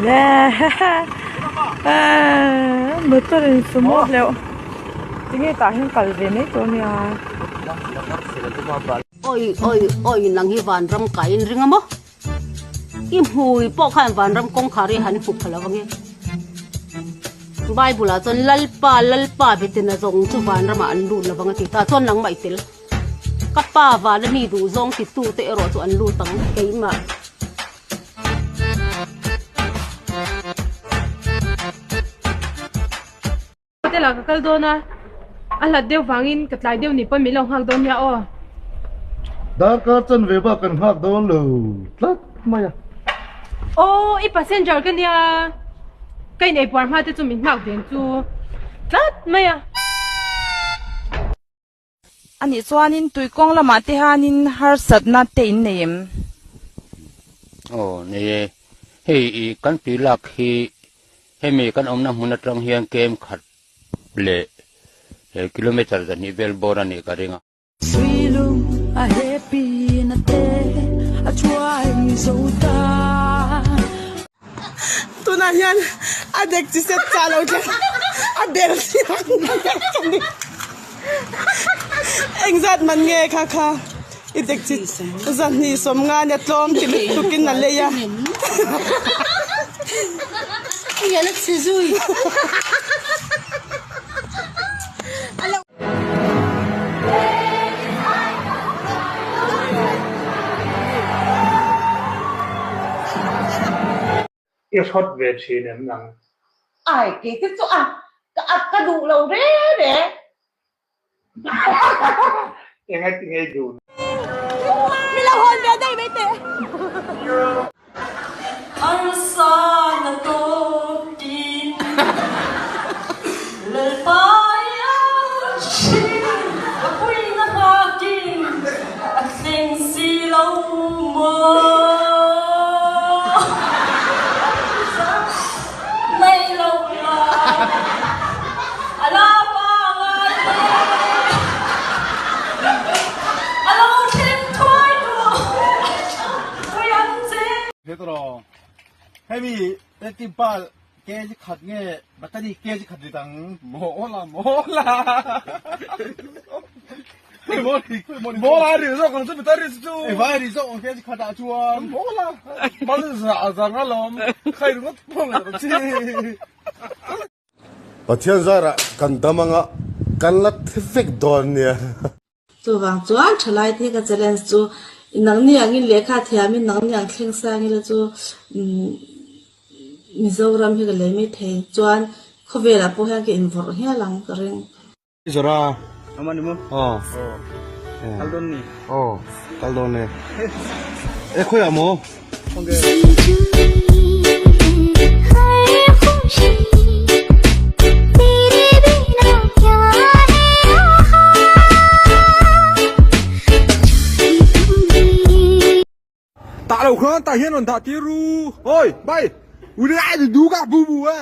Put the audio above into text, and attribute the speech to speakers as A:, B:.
A: Le motor in sumo hleuh tinge tah hian kal ve mai tur ania.
B: Oi oi oi nang hi vanram kai in ring a maw? I hmui pawh khan vanram kawngkhar hi han hmu pha lo ange. Bible ah chuan Lalpa Lalpa betina zawng chu vanramah an lut lovang a ti ta chuan nangmah i tel. Ka pa vana mi duh zawng titu te erawh chu an lut ang keimah.
C: Hotel ah ka kal dawn a, a hlat deuh vangin ka tlai deuh ni pawn min lo nghak dawn nia aw.
D: Darkar chanve bak kan nghak dawn lo tlat mai a.
C: Aw, i passenger ka nia, ka in eipuar hma te chu min nghak veng chu tlat mai a.
E: Anih chuanin tuikawng lamah te hianin harsatna te in nei em?
F: Aw, nei e. Hei i kan tui lak hi hemi kan awmna hmun atang hian kem khat leh kilometer zahnih vel bawr a nih ka ring a.
G: Suilung a happy na te a chuai zo ta.
H: Tunah hian a dek chi set chah lo thleng a bel chiang ka ni. Engzat man nge kha kha i dek chi zahnih sawmnga nia tlawm ti lutuk in a lei a.
I: I hrawt ve thin em nang?
J: Ai kei te chu a ka ka duh lo re re.
I: Enga ti ngei duh?
H: Mi lo hawn ve daih mai teh.
G: Arsa na tawkin Lalpai a hrin a puina nghakin a thleng si lo maw? Nei lo la a la pangai te a lo thleng thuai duh pui ang che.
D: Petro, hemi Etimpal kg khat nge batani kg khat rit ang? Mawla mawla. Mawla ri zawk ang chu batani chu. Ei vai ri zawk ang kg khat ah chuan. Mawla. Mal za zang alawm. Khai ringawt pawh ngaih chi.
K: Pathian zarah kan dam anga kan la thi vek dawn nia.
L: Chuvang chuan thalai te ka challenge chu nangni angin lehkha thiamin nangni ang thleng sang ila chu Mizoram hi ka lei mai thei chuan khawvelah pawh hian ka invawrh hial ang ka ring.
D: Zara aw aw kal dawn e e khawiah maw. Tah lo khan tah hian rawn dah tir ru. Oi, bai. Ui ai du ka bu bu e.